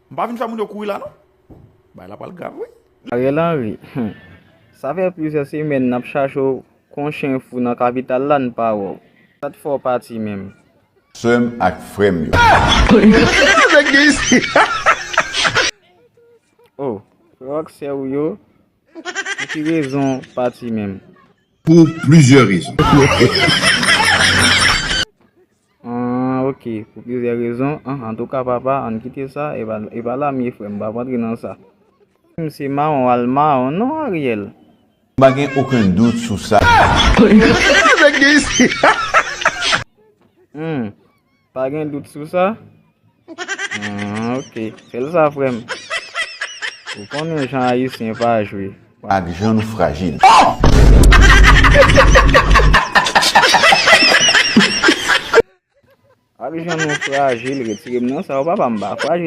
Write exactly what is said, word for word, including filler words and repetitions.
M pa vin fè moun yo kouri la non. Bagay la pral grav wi. Ariel Henry, hmm. Sa fè plizyè semèn n ap chache w kon chen fou nan kapital la, n pa wè w. Sa t fè w pati menm? Sè m ak frè m yo. Oh, frè w ak sè w yo, pou ki rezon pati menm? Pou plizyè rezon. Ah, ok, pou plizyè rezon. Ah, antouka, papa, ann kite sa, e pa, e pa la m ye, frè m, pa antre nan sa. M se mawon al mawon, non, Ariel. M pa gen okenn dout sou sa. Hmm, pa gen dout sou sa? Ah, ok. Fè l sa, frè m. Ou konnen jan Ayisyen pa jwe. Ak jan nou frajil. Ak jan nou frajil, retire m nan sa, w papa m pa frajil.